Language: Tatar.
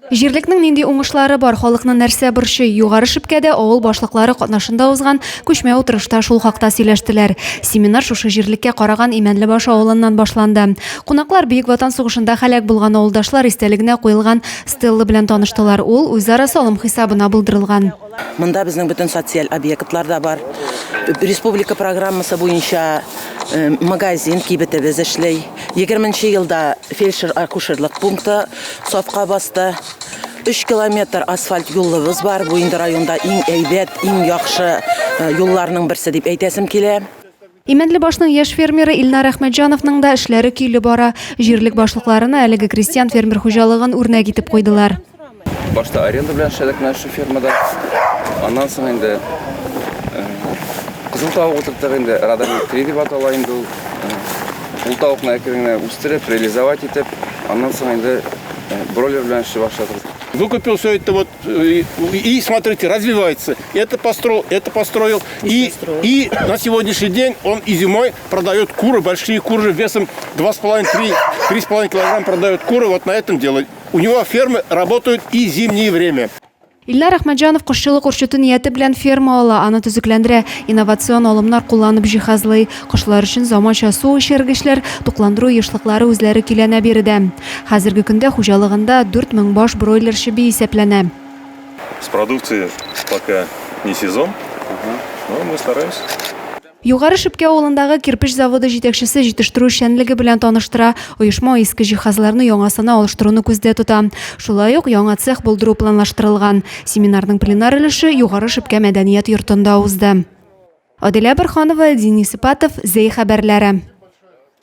Җирлекнең нинди уңышлары бар, халыкны нәрсә борчый? Югары Шепкәдә авыл башлыклары катнашында узган күчмә утырышта шул хакта сөйләштеләр. Семинар шушы җирлеккә караган Имәнлебаш авылыннан башланды. Кунаклар Бөек Ватан сугышында һәлак булган авылдашлар истәлегенә куелган стелла белән таныштылар. Ул үзара салым хисабына булдырылган. Монда безнең бөтен социаль объектлар да бар. Республика программасы буенча магазин, кибетебез эшли. Егерменче елда фельдшер-акушерлык пункты сафка басты. Өч километр асфальт юлыбыз бар. Бу инде районда иң әйбәт, иң яхшы юлларның берсе дип әйтәсем килә. Имәнлебашның яшь фермеры Илнар Әхмәтҗановның да эшләре көйле бара. Җирлек башлыкларына әлеге крестьян-фермер хуҗалыгын үрнәк итеп куйдылар. Башта аренда белән эшләдек менә шушы фермада. Аннан соң инде кызыл тавык утырттык инде, Радомир 3 дип атала инде ул. Ул тавыкны әкрен генә үстереп, реализовать итеп, аннан соң инде бройлер белән эшли башладык. Выкупил все это вот и, смотрите, развивается. Это построил, это построил. И, и на сегодняшний день он и зимой продает куры, большие куры весом 2,5-3, 3,5 килограмм продает куры. Вот на этом дело. У него фермы работают и зимнее время. Илнар Әхмәтҗанов кошчылык үрчетү нияте белән ферма ала, аны төзекләндерә, инновацион алымнар кулланып җиһазлый. Кошлар өчен заманча су эчергечләр, тукландыру ешлыклары үзләре көйләнә биредә. Хәзерге көндә хуҗалыгында 4000 баш бройлер чеби исәпләнә. С продукцией пока не сезон, но мы стараемся. Югары Шепкә авылындагы кирпеч заводы җитәкчесе җитештерү эшчәнлеге белән таныштыра. Оешма иске җиһазларны яңасына алыштыруны күздә тота. Шулай ук яңа цех булдыру планлаштырылган. Семинарның пленар өлеше Югары Шепкә мәдәният йортында узды. Адилә Борһанова, Денис Ипатов, Зәй хәбәрләре.